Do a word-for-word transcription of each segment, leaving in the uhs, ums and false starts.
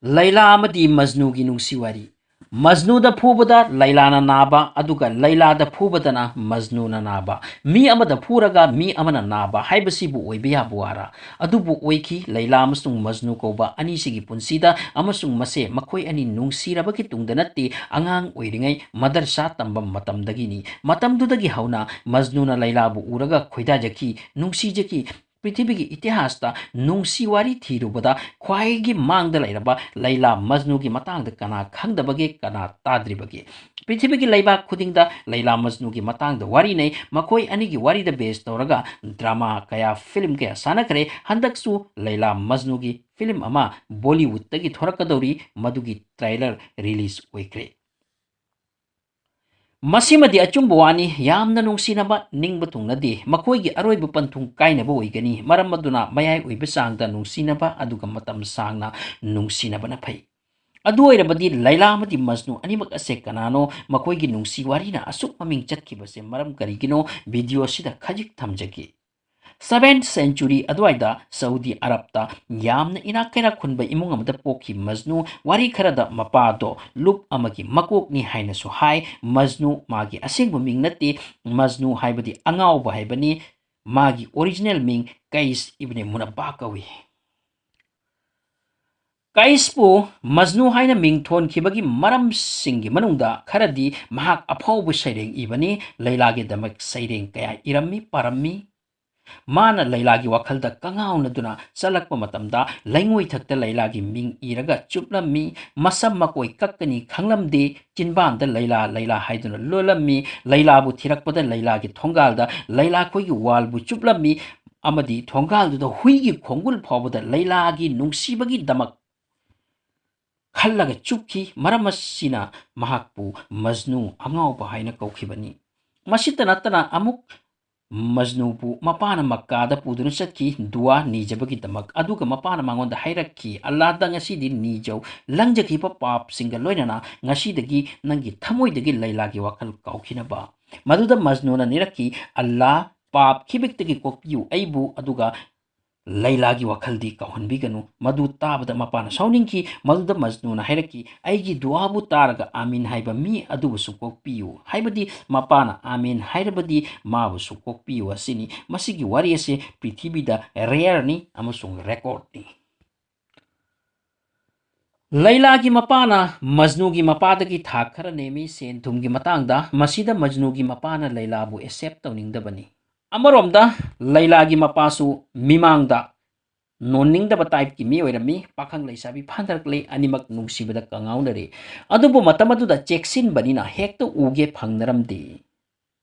ꯂꯩꯂꯥ ꯑꯃꯗꯤ ꯃꯖꯅꯨꯒꯤ ꯅꯨꯡꯁꯤ ꯋꯥꯔꯤ꯫ ꯃꯖꯅꯨꯗ ꯐꯨꯕꯗ ꯂꯩꯂꯥꯅ ꯅꯥꯕ, ꯑꯗꯨꯒ ꯂꯩꯂꯥꯗ ꯐꯨꯕꯗꯅ ꯃꯖꯅꯨꯅ ꯅꯥꯕ꯫ ꯃꯤ ꯑꯃꯗ ꯐꯨꯔꯒ ꯃꯤ ꯑꯃꯅ ꯅꯥꯕ ꯍꯥꯏꯕꯁꯤꯕꯨ ꯑꯣꯏꯕ ꯌꯥꯕ ꯋꯥꯔꯥ? ꯑꯗꯨꯕꯨ ꯑꯣꯏꯈꯤ꯫ ꯂꯩꯂꯥ ꯑꯃꯁꯨꯡ ꯃꯖꯅꯨ ꯀꯧꯕ ꯑꯅꯤꯁꯤꯒꯤ ꯄꯨꯟꯁꯤꯗ, ꯑꯃꯁꯨꯡ ꯃꯁꯦ ꯃꯈꯣꯏ ꯑꯅꯤ ꯅꯨꯡꯁꯤꯔꯕꯒꯤ ꯇꯨꯡꯗ ꯅꯠꯇꯦ, ꯑꯉꯥꯡ ꯑꯣꯏꯔꯤꯉꯩ ꯃꯗꯔꯁꯥ ꯇꯝꯕ ꯃꯇꯝꯗꯒꯤꯅꯤ꯫ ꯃꯇꯝꯗꯨꯗꯒꯤ ꯍꯧꯅ ꯃꯖꯅꯨꯅ ꯂꯩꯂꯥꯕꯨ ꯎꯔꯒ ꯈꯣꯏꯗꯥꯖꯈꯤ, ꯅꯨꯡꯁꯤꯖꯈꯤ꯫ ꯄ꯭ꯔꯤꯊꯤꯕꯤꯒꯤ ꯏꯇꯤꯍꯥꯁꯇ ꯅꯨꯡꯁꯤ ꯋꯥꯔꯤ ꯊꯤꯔꯨꯕꯗ ꯈ꯭ꯋꯥꯏꯒꯤ ꯃꯥꯡꯗ ꯂꯩꯔꯕ ꯂꯩꯂꯥ ꯃꯖꯅꯨꯒꯤ ꯃꯇꯥꯡꯗ ꯀꯅꯥ ꯈꯪꯗꯕꯒꯦ, ꯀꯅꯥ ꯇꯥꯗ꯭ꯔꯤꯕꯒꯦ? ꯄ꯭ꯔꯤꯊꯤꯕꯤꯒꯤ ꯂꯩꯕꯥꯛ ꯈꯨꯗꯤꯡꯗ ꯂꯩꯂꯥ ꯃꯖꯅꯨꯒꯤ ꯃꯇꯥꯡꯗ ꯋꯥꯔꯤ ꯅꯩ꯫ ꯃꯈꯣꯏ ꯑꯅꯤꯒꯤ ꯋꯥꯔꯤꯗ ꯕꯦꯁ ꯇꯧꯔꯒ ꯗ꯭ꯔꯃꯥ ꯀꯌꯥ, ꯐꯤꯂꯝ ꯀꯌꯥ ꯁꯥꯟꯅꯈ꯭ꯔꯦ꯫ ꯍꯟꯗꯛꯁꯨ ꯂꯩꯂꯥ ꯃꯖꯅꯨꯒꯤ ꯐꯤꯂꯝ ꯑꯃ ꯕꯣꯂꯤꯋꯨꯗꯇꯒꯤ ꯊꯣꯔꯛꯀꯗꯧꯔꯤ, ꯃꯗꯨꯒꯤ ꯇ꯭ꯔꯦꯂꯔ ꯔꯤꯂꯤꯖ ꯑꯣꯏꯈ꯭ꯔꯦ꯫ ꯃꯁꯤꯃꯗꯤ ꯑꯆꯨꯝꯕ ꯋꯥꯅꯤ, ꯌꯥꯝꯅ ꯅꯨꯡꯁꯤꯅꯕ ꯅꯤꯡꯕ ꯊꯨꯡꯅꯗꯦ꯫ ꯃꯈꯣꯏꯒꯤ ꯑꯔꯣꯏꯕ ꯄꯟꯊꯨꯡ ꯀꯥꯏꯅꯕ ꯑꯣꯏꯒꯅꯤ꯫ ꯃꯔꯝ ꯑꯗꯨꯅ ꯃꯌꯥꯏ ꯑꯣꯏꯕ ꯆꯥꯡꯗ ꯅꯨꯡꯁꯤꯅꯕ ꯑꯗꯨꯒ ꯃꯇꯝ ꯁꯥꯡꯅ ꯅꯨꯡꯁꯤꯅꯕꯅ ꯐꯩ꯫ ꯑꯗꯨ ꯑꯣꯏꯔꯕꯗꯤ ꯂꯩꯂꯥ ꯑꯃꯗꯤ ꯃꯖꯅꯨ ꯑꯅꯤꯃꯛ ꯑꯁꯦ ꯀꯅꯥꯅꯣ? ꯃꯈꯣꯏꯒꯤ ꯅꯨꯡꯁꯤ ꯋꯥꯔꯤꯅ ꯑꯁꯨꯛ ꯃꯃꯤꯡ ꯆꯠꯈꯤꯕꯁꯦ ꯃꯔꯝ ꯀꯔꯤꯒꯤꯅꯣ? ꯚꯤꯗꯤꯑꯣ ꯑꯁꯤꯗ ꯈꯖꯤꯛ ꯊꯝꯖꯒꯦ꯫ ꯁꯚꯦꯟ ꯁꯦꯟꯆꯨꯔꯤ ꯑꯗꯨꯋꯥꯏꯗ ꯁꯥꯎꯗꯤ ꯑꯔꯕꯇ ꯌꯥꯝꯅ ꯏꯅꯥꯛ ꯀꯩꯔꯥꯛ ꯈꯨꯟꯕ ꯏꯃꯨꯡ ꯑꯃꯗ ꯄꯣꯛꯈꯤ ꯃꯖꯅꯨ꯫ ꯋꯥꯔꯤ ꯈꯔꯗ ꯃꯄꯥꯗꯣ ꯂꯨꯞ ꯑꯃꯒꯤ ꯃꯀꯣꯛꯅꯤ ꯍꯥꯏꯅꯁꯨ ꯍꯥꯏ꯫ ꯃꯖꯅꯨ ꯃꯥꯒꯤ ꯑꯁꯦꯡꯕ ꯃꯤꯡ ꯅꯠꯇꯦ꯫ ꯃꯖꯅꯨ ꯍꯥꯏꯕꯗꯤ ꯑꯉꯥꯎꯕ ꯍꯥꯏꯕꯅꯤ꯫ ꯃꯥꯒꯤ ꯑꯣꯔꯤꯖꯤꯅꯦꯜ ꯃꯤꯡ ꯀꯩꯁ ꯏꯕꯅꯦ ꯃꯨꯅꯕꯥ ꯀꯧꯏ꯫ ꯀꯩꯁꯄꯨ ꯃꯖꯅꯨ ꯍꯥꯏꯅ ꯃꯤꯡ ꯊꯣꯟꯈꯤꯕꯒꯤ ꯃꯔꯝꯁꯤꯡꯒꯤ ꯃꯅꯨꯡꯗ ꯈꯔꯗꯤ ꯃꯍꯥꯛ ꯑꯐꯥꯎꯕ ꯁꯩꯔꯦꯡ ꯏꯕꯅꯤ, ꯂꯩꯂꯥꯒꯤꯗꯃꯛ ꯁꯩꯔꯦꯡ ꯀꯌꯥ ꯏꯔꯝꯃꯤ, ꯄꯥꯔꯝꯃꯤ꯫ ꯃꯥꯅ ꯂꯩꯂꯥꯒꯤ ꯋꯥꯈꯜꯗ ꯀꯉꯥꯎꯅꯗꯨꯅ ꯆꯠꯂꯛꯄ ꯃꯇꯝꯗ ꯂꯩꯉꯣꯏꯊꯛꯇ ꯂꯩꯂꯥꯒꯤ ꯃꯤꯡ ꯏꯔꯒ ꯆꯨꯞꯂꯝꯃꯤ꯫ ꯃꯁꯝ ꯃꯀꯣꯏ ꯀꯛꯀꯅꯤ ꯈꯪꯂꯝꯗꯦ, ꯆꯤꯟꯕꯥꯟꯗ "ꯂꯩꯂꯥ, ꯂꯩꯂꯥ" ꯍꯥꯏꯗꯨꯅ ꯂꯣꯜꯂꯝꯃꯤ꯫ ꯂꯩꯂꯥꯕꯨ ꯊꯤꯔꯛꯄꯗ ꯂꯩꯂꯥꯒꯤ ꯊꯣꯡꯒꯥꯜꯗ ꯂꯩꯂꯥꯈꯣꯏꯒꯤ ꯋꯥꯜꯕꯨ ꯆꯨꯞꯂꯝꯃꯤ, ꯑꯃꯗꯤ ꯊꯣꯡꯒꯥꯜꯗꯨꯗ ꯍꯨꯏꯒꯤ ꯈꯣꯡꯒꯨꯜ ꯐꯥꯎꯕꯗ ꯂꯩꯂꯥꯒꯤ ꯅꯨꯡꯁꯤꯕꯒꯤꯗꯃꯛ ꯈꯜꯂꯒ ꯆꯨꯞꯈꯤ꯫ ꯃꯔꯝ ꯑꯁꯤꯅ ꯃꯍꯥꯛꯄꯨ ꯃꯖꯅꯨ, ꯑꯉꯥꯎꯕ, ꯍꯥꯏꯅ ꯀꯧꯈꯤꯕꯅꯤ꯫ ꯃꯁꯤꯇ ꯅꯠꯇꯅ ꯑꯃꯨꯛ ꯃꯖꯅꯨꯕꯨ ꯃꯄꯥꯅ ꯃꯛꯀꯥꯗ ꯄꯨꯗꯨꯅ ꯆꯠꯈꯤ, ꯗꯨꯋꯥ ꯅꯤꯖꯕꯒꯤꯗꯃꯛ꯫ ꯑꯗꯨꯒ ꯃꯄꯥꯅ ꯃꯉꯣꯟꯗ ꯍꯥꯏꯔꯛꯈꯤ, "ꯑꯜꯂꯥꯗ ꯉꯁꯤꯗꯤ ꯅꯤꯖꯧ, ꯂꯪꯖꯈꯤꯕ ꯄꯥꯞꯁꯤꯡꯒ ꯂꯣꯏꯅꯅ ꯉꯁꯤꯗꯒꯤ ꯅꯪꯒꯤ ꯊꯃꯣꯏꯗꯒꯤ ꯂꯩꯂꯥꯒꯤ ꯋꯥꯈꯜ ꯀꯥꯎꯈꯤꯅꯕ"꯫ ꯃꯗꯨꯗ ꯃꯖꯅꯨꯅ ꯅꯤꯔꯛꯈꯤ, "ꯑꯜꯂꯥ, ꯄꯥꯞ ꯈꯤꯕꯤꯛꯇꯒꯤ ꯀꯣꯛꯄꯤꯌꯨ ꯑꯩꯕꯨ, ꯑꯗꯨꯒ ꯂꯩꯂꯥꯒꯤ ꯋꯥꯈꯜꯗꯤ ꯀꯥꯎꯍꯟꯕꯤꯒꯅꯨ꯫ ꯃꯗꯨ ꯇꯥꯕꯗ ꯃꯄꯥꯅ ꯁꯥꯎꯅꯤꯡꯈꯤ꯫ ꯃꯗꯨꯗ ꯃꯖꯅꯨꯅ ꯍꯥꯏꯔꯛꯈꯤ, "ꯑꯩꯒꯤ ꯗꯨꯋꯥꯕꯨ ꯇꯥꯔꯒ ꯑꯥꯃꯤꯟ ꯍꯥꯏꯕ ꯃꯤ ꯑꯗꯨꯕꯨꯁꯨ ꯀꯣꯛꯄꯤꯌꯨ"꯫ ꯍꯥꯏꯕꯗꯤ ꯃꯄꯥꯅ "ꯑꯥꯃꯤꯟ" ꯍꯥꯏꯔꯕꯗꯤ ꯃꯥꯕꯨꯁꯨ ꯀꯣꯛꯄꯤꯌꯨ ꯑꯁꯤꯅꯤ꯫ ꯃꯁꯤꯒꯤ ꯋꯥꯔꯤ ꯑꯁꯤ ꯄ꯭ꯔꯤꯊꯤꯕꯤꯗ ꯔꯦꯌꯔꯅꯤ ꯑꯃꯁꯨꯡ ꯔꯦꯀꯣꯔꯗꯅꯤ꯫ ꯂꯩꯂꯥꯒꯤ ꯃꯄꯥꯅ ꯃꯖꯅꯨꯒꯤ ꯃꯄꯥꯗꯒꯤ ꯊꯥꯛ ꯈꯔ ꯅꯦꯝꯃꯤ꯫ ꯁꯦꯟ ꯊꯨꯝꯒꯤ ꯃꯇꯥꯡꯗ ꯃꯁꯤꯗ ꯃꯖꯅꯨꯒꯤ ꯃꯄꯥꯅ ꯂꯩꯂꯥꯕꯨ ꯑꯦꯛꯁꯦꯞ ꯇꯧꯅꯤꯡꯗꯕꯅꯤ꯫ ꯑꯃꯔꯣꯝꯗ ꯂꯩꯂꯥꯒꯤ ꯃꯄꯥꯁꯨ ꯃꯤꯃꯥꯡꯗ ꯅꯣꯟꯅꯤꯡꯗꯕ ꯇꯥꯏꯞꯀꯤ ꯃꯤ ꯑꯣꯏꯔꯝꯃꯤ꯫ ꯄꯥꯈꯪ ꯂꯩꯁꯥꯕꯤ ꯐꯥꯅꯔꯛꯂꯦ, ꯑꯅꯤꯃꯛ ꯅꯨꯡꯁꯤꯕꯗ ꯀꯉꯥꯎꯅꯔꯦ꯫ ꯑꯗꯨꯕꯨ ꯃꯇꯝ ꯑꯗꯨꯗ ꯆꯦꯛꯁꯤꯟꯕꯅꯤꯅ ꯍꯦꯛꯇ ꯎꯒꯦ ꯐꯪꯅꯔꯝꯗꯦ꯫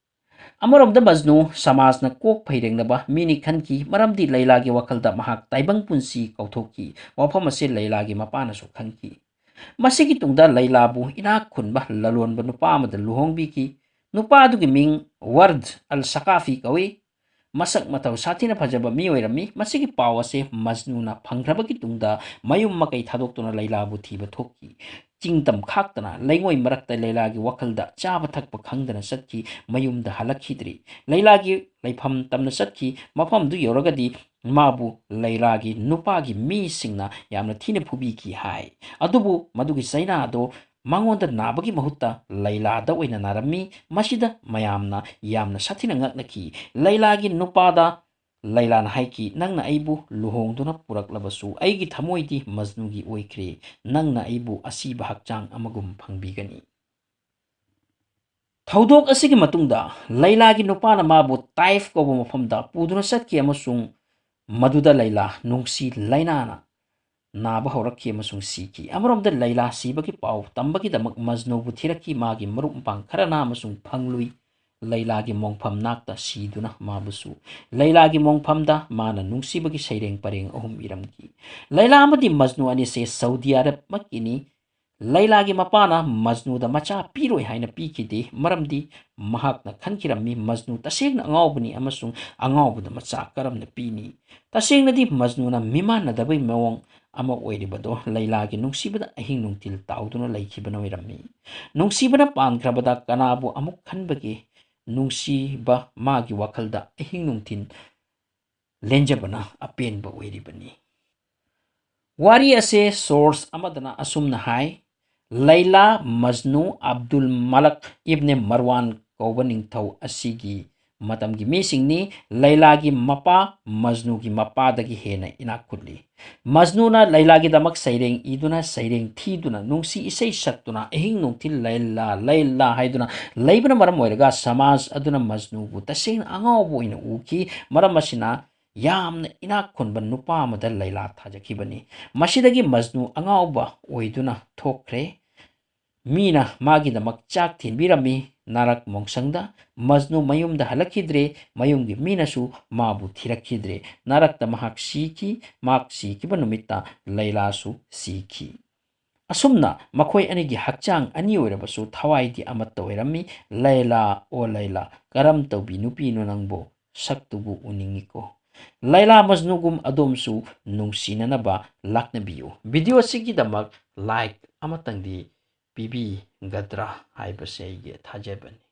ꯑꯃꯔꯣꯝꯗ ꯃꯖꯅꯨ ꯁꯃꯥꯖꯅ ꯀꯣꯛ ꯐꯩꯔꯦꯡꯅꯕ ꯃꯤꯅꯤ ꯈꯟꯈꯤ, ꯃꯔꯝꯗꯤ ꯂꯩꯂꯥꯒꯤ ꯋꯥꯈꯜꯗ ꯃꯍꯥꯛ ꯇꯥꯏꯕꯪ ꯄꯨꯟꯁꯤ ꯀꯥꯎꯊꯣꯛꯈꯤ꯫ ꯋꯥꯐꯝ ꯑꯁꯤ ꯂꯩꯂꯥꯒꯤ ꯃꯄꯥꯅꯁꯨ ꯈꯪꯈꯤ꯫ ꯃꯁꯤꯒꯤ ꯇꯨꯡꯗ ꯂꯩꯂꯥꯕꯨ ꯏꯅꯥꯛ ꯈꯨꯟꯕ ꯂꯂꯣꯟꯕ ꯅꯨꯄꯥ ꯑꯃꯗ ꯂꯨꯍꯣꯡꯕꯤꯈꯤ꯫ ꯅꯨꯄꯥ ꯑꯗꯨꯒꯤ ꯃꯤꯡ ꯋꯔꯗ ꯑꯜ ꯁꯀꯥꯐꯤ ꯀꯧꯏ꯫ ꯃꯁꯛ ꯃꯇꯧ ꯁꯥꯊꯤꯅ ꯐꯖꯕ ꯃꯤ ꯑꯣꯏꯔꯝꯃꯤ꯫ ꯃꯁꯤꯒꯤ ꯄꯥꯎ ꯑꯁꯤ ꯃꯖꯅꯨꯅ ꯐꯪꯈ꯭ꯔꯕꯒꯤ ꯇꯨꯡꯗ ꯃꯌꯨꯝ ꯃꯀꯩ ꯊꯥꯗꯣꯛꯇꯨꯅ ꯂꯩꯂꯥꯕꯨ ꯊꯤꯕ ꯊꯣꯛꯈꯤ꯫ ꯆꯤꯡ ꯇꯝ ꯈꯥꯛꯇꯅ ꯂꯩꯉꯣꯏ ꯃꯔꯛꯇ ꯂꯩꯂꯥꯒꯤ ꯋꯥꯈꯜꯗ ꯆꯥꯕ ꯊꯛꯄ ꯈꯪꯗꯅ ꯆꯠꯈꯤ꯫ ꯃꯌꯨꯝꯗ ꯍꯜꯂꯛꯈꯤꯗ꯭ꯔꯤ꯫ ꯂꯩꯂꯥꯒꯤ ꯂꯩꯐꯝ ꯇꯝꯅ ꯆꯠꯈꯤ꯫ ꯃꯐꯝꯗꯨ ꯌꯧꯔꯒꯗꯤ ꯃꯥꯕꯨ ꯂꯩꯂꯥꯒꯤ ꯅꯨꯄꯥꯒꯤ ꯃꯤꯁꯤꯡꯅ ꯌꯥꯝꯅ ꯊꯤꯅ ꯐꯨꯕꯤꯈꯤ ꯍꯥꯏ꯫ ꯑꯗꯨꯕꯨ ꯃꯗꯨꯒꯤ ꯆꯩꯅꯥ ꯑꯗꯨ ꯃꯉꯣꯟꯗ ꯅꯥꯕꯒꯤ ꯃꯍꯨꯠꯇ ꯂꯩꯂꯥꯗ ꯑꯣꯏꯅ ꯅꯥꯔꯝꯃꯤ꯫ ꯃꯁꯤꯗ ꯃꯌꯥꯝꯅ ꯌꯥꯝꯅ ꯁꯥꯊꯤꯅ ꯉꯛꯅꯈꯤ꯫ ꯂꯩꯂꯥꯒꯤ ꯅꯨꯄꯥꯗ ꯂꯩꯂꯥꯅ ꯍꯥꯏꯈꯤ, "ꯅꯪꯅ ꯑꯩꯕꯨ ꯂꯨꯍꯣꯡꯗꯨꯅ ꯄꯨꯔꯛꯂꯕꯁꯨ ꯑꯩꯒꯤ ꯊꯃꯣꯏꯗꯤ ꯃꯖꯅꯨꯒꯤ ꯑꯣꯏꯈ꯭ꯔꯦ꯫ ꯅꯪꯅ ꯑꯩꯕꯨ ꯑꯁꯤꯕ ꯍꯛꯆꯥꯡ ꯑꯃꯒꯨꯝ ꯐꯪꯕꯤꯒꯅꯤ"꯫ ꯊꯧꯗꯣꯛ ꯑꯁꯤꯒꯤ ꯃꯇꯨꯡꯗ ꯂꯩꯂꯥꯒꯤ ꯅꯨꯄꯥꯅ ꯃꯥꯕꯨ ꯇꯥꯏꯐ ꯀꯧꯕ ꯃꯐꯝꯗ ꯄꯨꯗꯨꯅ ꯆꯠꯈꯤ ꯑꯃꯁꯨꯡ ꯃꯗꯨꯗ ꯂꯩꯂꯥ ꯅꯨꯡꯁꯤ ꯂꯩꯅꯥꯅ ꯅꯥꯕ ꯍꯧꯔꯛꯈꯤ ꯑꯃꯁꯨꯡ ꯁꯤꯈꯤ꯫ ꯑꯃꯔꯣꯝꯗ ꯂꯩꯂꯥ ꯁꯤꯕꯒꯤ ꯄꯥꯎ ꯇꯝꯕꯒꯤꯗꯃꯛ ꯃꯖꯅꯨꯕꯨ ꯊꯤꯔꯛꯈꯤ꯫ ꯃꯥꯒꯤ ꯃꯔꯨꯞ ꯃꯄꯥꯡ ꯈꯔꯅ ꯑꯃꯁꯨꯡ ꯐꯪꯂꯨꯏ꯫ ꯂꯩꯂꯥꯒꯤ ꯃꯣꯡꯐꯝ ꯅꯥꯛꯇ ꯁꯤꯗꯨꯅ ꯃꯥꯕꯨꯁꯨ ꯂꯩꯂꯥꯒꯤ ꯃꯣꯡꯐꯝꯗ ꯃꯥꯅ ꯅꯨꯡꯁꯤꯕꯒꯤ ꯁꯩꯔꯦꯡ ꯄꯔꯦꯡ ꯑꯍꯨꯝ ꯏꯔꯝꯈꯤ꯫ ꯂꯩꯂꯥ ꯑꯃꯗꯤ ꯃꯖꯅꯨ ꯑꯅꯤꯁꯦ ꯁꯧꯗꯤ ꯑꯔꯕꯃꯛꯀꯤꯅꯤ꯫ ꯂꯩꯂꯥꯒꯤ ꯃꯄꯥꯅ ꯃꯖꯅꯨꯗ ꯃꯆꯥ ꯄꯤꯔꯣꯏ ꯍꯥꯏꯅ ꯄꯤꯈꯤꯗꯦ, ꯃꯔꯝꯗꯤ ꯃꯍꯥꯛꯅ ꯈꯟꯈꯤꯔꯝꯃꯤ ꯃꯖꯅꯨ ꯇꯁꯦꯡꯅ ꯑꯉꯥꯎꯕꯅꯤ ꯑꯃꯁꯨꯡ ꯑꯉꯥꯎꯕꯗ ꯃꯆꯥ ꯀꯔꯝꯅ ꯄꯤꯅꯤ? ꯇꯁꯦꯡꯅꯗꯤ ꯃꯖꯅꯨꯅ ꯃꯤꯃꯥꯟꯅꯗꯕꯒꯤ ꯃꯑꯣꯡ ꯑꯃ ꯑꯣꯏꯔꯤꯕꯗꯣ ꯂꯩꯂꯥꯒꯤ ꯅꯨꯡꯁꯤꯕꯗ ꯑꯍꯤꯡ ꯅꯨꯡꯊꯤꯜ ꯇꯥꯎꯗꯨꯅ ꯂꯩꯈꯤꯕꯅ ꯑꯣꯏꯔꯝꯃꯤ꯫ ꯅꯨꯡꯁꯤꯕꯅ ꯄꯥꯟꯈ꯭ꯔꯕꯗ ꯀꯅꯥꯕꯨ ꯑꯃꯨꯛ ꯈꯟꯕꯒꯦ? ꯅꯨꯡꯁꯤꯕ ꯃꯥꯒꯤ ꯋꯥꯈꯜꯗ ꯑꯍꯤꯡ ꯅꯨꯡꯊꯤꯜ ꯂꯦꯟꯖꯕꯅ ꯑꯄꯦꯟꯕ ꯑꯣꯏꯔꯤꯕꯅꯤ꯫ ꯋꯥꯔꯤ ꯑꯁꯦ source ꯑꯃꯗꯅ ꯑꯁꯨꯝꯅ ꯍꯥꯏ, ꯂꯩꯂꯥ ꯃꯖꯅꯨ ꯑꯕꯗꯨꯜ ꯃꯂꯛ ꯏꯕꯅꯦ ꯃꯔꯋꯥꯟ ꯀꯧꯕ ꯅꯤꯡꯊꯧ ꯑꯁꯤꯒꯤ ꯃꯇꯝꯒꯤ ꯃꯤꯁꯤꯡꯅꯤ꯫ ꯂꯩꯂꯥꯒꯤ ꯃꯄꯥ ꯃꯖꯅꯨꯒꯤ ꯃꯄꯥꯗꯒꯤ ꯍꯦꯟꯅ ꯏꯅꯥꯛ ꯈꯨꯜꯂꯤ꯫ ꯃꯖꯅꯨꯅ ꯂꯩꯂꯥꯒꯤꯗꯃꯛ ꯁꯩꯔꯦꯡ ꯏꯗꯨꯅ, ꯁꯩꯔꯦꯡ ꯊꯤꯗꯨꯅ, ꯅꯨꯡꯁꯤ ꯏꯁꯩ ꯁꯛꯇꯨꯅ, ꯑꯍꯤꯡ ꯅꯨꯡꯊꯤꯜ ꯂꯩꯂꯥ, ꯂꯩꯂꯥ ꯍꯥꯏꯗꯨꯅ ꯂꯩꯕꯅ ꯃꯔꯝ ꯑꯣꯏꯔꯒ ꯁꯃꯥꯖ ꯑꯗꯨꯅ ꯃꯖꯅꯨꯕꯨ ꯇꯁꯦꯡꯅ ꯑꯉꯥꯎꯕ ꯑꯣꯏꯅ ꯎꯈꯤ꯫ ꯃꯔꯝ ꯑꯁꯤꯅ ꯌꯥꯝꯅ ꯏꯅꯥꯛ ꯈꯨꯟꯕ ꯅꯨꯄꯥ ꯑꯃꯗ ꯂꯩꯂꯥ ꯊꯥꯖꯈꯤꯕꯅꯤ꯫ ꯃꯁꯤꯗꯒꯤ ꯃꯖꯅꯨ ꯑꯉꯥꯎꯕ ꯑꯣꯏꯗꯨꯅ ꯊꯣꯛꯈ꯭ꯔꯦ꯫ ꯃꯤꯅ ꯃꯥꯒꯤꯗꯃꯛ ꯆꯥꯛ ꯊꯤꯟꯕꯤꯔꯝꯃꯤ꯫ ꯅꯥꯔꯛ ꯃꯣꯡꯁꯪꯗ ꯃꯖꯅꯨ ꯃꯌꯨꯝꯗ ꯍꯜꯂꯛꯈꯤꯗ꯭ꯔꯦ꯫ ꯃꯌꯨꯝꯒꯤ ꯃꯤꯅꯁꯨ ꯃꯥꯕꯨ ꯊꯤꯔꯛꯈꯤꯗ꯭ꯔꯦ꯫ ꯅꯥꯔꯛꯇ ꯃꯍꯥꯛ ꯁꯤꯈꯤ꯫ ꯃꯍꯥꯛ ꯁꯤꯈꯤꯕ ꯅꯨꯃꯤꯠꯇ ꯂꯩꯂꯥꯁꯨ ꯁꯤꯈꯤ꯫ ꯑꯁꯨꯝꯅ ꯃꯈꯣꯏ ꯑꯅꯤꯒꯤ ꯍꯛꯆꯥꯡ ꯑꯅꯤ ꯑꯣꯏꯔꯕꯁꯨ ꯊꯋꯥꯏꯗꯤ ꯑꯃꯠꯇ ꯑꯣꯏꯔꯝꯃꯤ꯫ ꯂꯩꯂꯥ, ꯑꯣ ꯂꯩꯂꯥ, ꯀꯔꯝ ꯇꯧꯕꯤ ꯅꯨꯄꯤꯅꯣ ꯅꯪꯕꯨ? ꯁꯛꯇꯨꯕꯨ ꯎꯅꯤꯡꯉꯤꯀꯣ꯫ ꯂꯩꯂꯥ ꯃꯖꯅꯨꯒꯨꯝ ꯑꯗꯣꯝꯁꯨ ꯅꯨꯡꯁꯤꯅꯅꯕ ꯂꯥꯛꯅꯕꯤꯌꯨ꯫ Video ꯑꯁꯤꯒꯤꯗꯃꯛ like ꯑꯃꯇꯪꯗꯤ ꯄꯤꯕꯤꯒꯗ꯭ꯔꯥ ꯍꯥꯏꯕꯁꯦ ꯑꯩꯒꯤ ꯊꯥꯖꯕꯅꯤ꯫